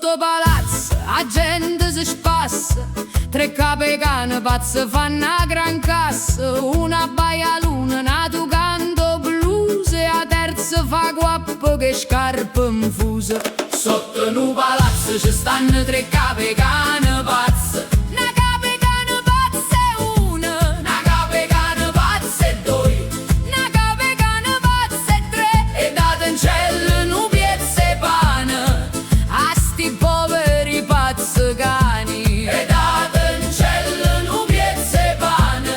Sotto palazzo 'a gente si spassa, Tre cape 'e cane pazze fanno 'a gran cassa, Una abbaia 'a luna, n'ato canta 'o blues e 'a terza fa guappo ch' 'e scarpe 'nfuse. Sotto nu palazzo ci stanno tre cape 'e cane pazze. Na capa 'e cane pazza è una, na capa 'e cane pazza è doi, na capa 'e cane pazza è tre e datencelle nu piezzo 'e pane a sti poveri pazzi cani. E datencelle nu piezzo 'e pane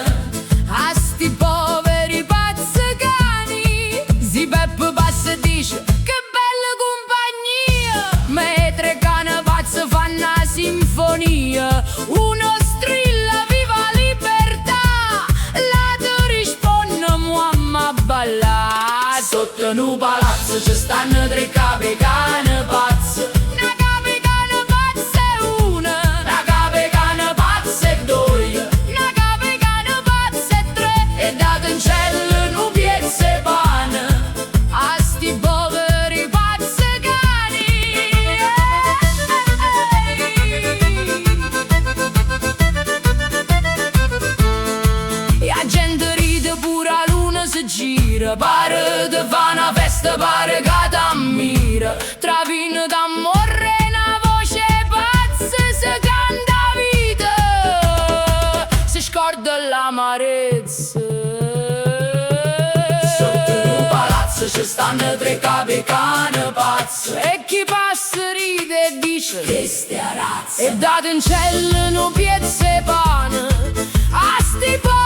a sti poveri pazzi cani. Zi Peppe passa e dice che bella compagnia, mentre cane pazzi fanno 'a sinfonia. Uno strilla viva la libertà, l'altro risponde muamma ballà. Sotto nu palazzo ci stanno tre cape 'e cane pazze. Na capa 'e cane pazza è una, na capa 'e cane pazza è doi, na capa 'e cane pazza è tre e datencelle nu piezzo 'e pane a sti poveri pazzi cani. E 'a gente ride pure 'a luna si gira, pare de fa una festa, pare che t'ammira. Tra vino d'amore e una voce pazza si canta 'a vita, si scorda l'amarezza. Sotto nu palazzo ci stanno tre cape 'e cane pazze. E chi passa ride e dice Questa è 'a razza. E datencelle nu piezzo 'e pane a sti poveri.